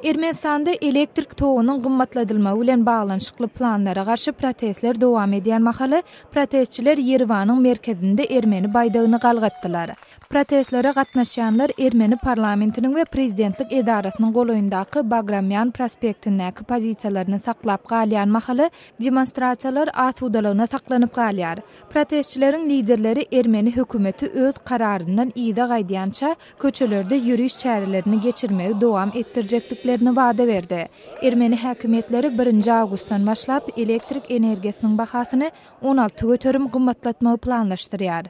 Ermenistanda elektrik togunyň gymmatladylmagy bilen baglanyşykly planlara garşy protestler dowam edýän mahaly, protestçiler Ýerewanyň merkezinde ermeni baýdagyny galgatdylar. Protestlere gatnaşýanlar ermeni parlamentiniň we prezidentlik edarasynyň golaýyndaky Bagramýan prospektindäki pozisiýalaryny saklap galýan mahaly, demonstrasiýalar asudalygyna saklanyp galýar. Protestçileriň liderleri ermeni hökümeti öz kararyndan yza gaýdýança, köçelerde ýöriş çärelerini geçirmegi dowam etdirjekdiklerini wada berdi. Ermeni häkimiýetleri birinji awgustdan başlap elektrik energiýasynyň bahasyny 16% gymmatlatmagy planlaşdyrýar.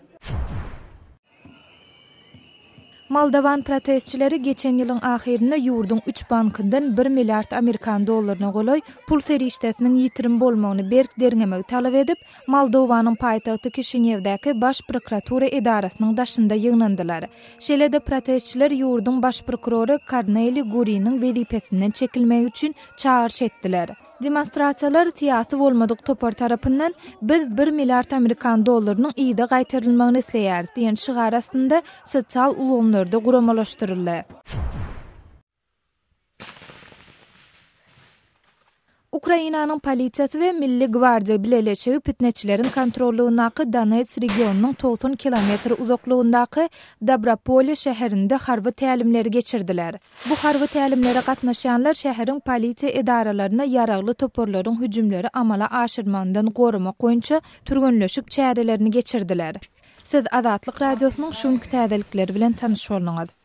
Moldowan protestçileri geçen ýylyň ahyrynda ýurduň üç bankyndan bir milliard amerikan dollaryna golaý pul serişdesiniň ýitirim bolmagyny berk derňemegi talap edip, Moldowanyň paýtagty Kişinýewdäki Baş prokuratura edarasynyň daşynda ýygnandylar. Şeýle-de protestçiler ýurduň baş prokurory Korneli Guriniň wezipesinden çekilmegi üçin çagyryş etdiler. Demonstrasiýalar syýasy bolmadyk topar tarapyndan Biz bir milliard amerikan dollarynyň yza gaýtarylmagyny isleýäris diýen şygar astynda sosial ulgamlarda guramalaşdyryldy. Ukrainanyň polisiýasy we Milli gwardiýa bileleşigi pitneçileriň kontrollygyndaky Donets regionynyň 90 kilometr uzaklygyndaky Dobropolýe şäherinde harby tälimleri geçirdiler. Bu harby tälimlere gatnaşýanlar şäheriň polisiýa edaralaryna ýaragly toparlaryň hüjümleri amala aşyrmagyndan goramak boýunça türgenleşik çärelerini geçirdiler. Siz Azatlyk Radiosynyň şu günki täzelikleri bilen tanyş bolduňyz.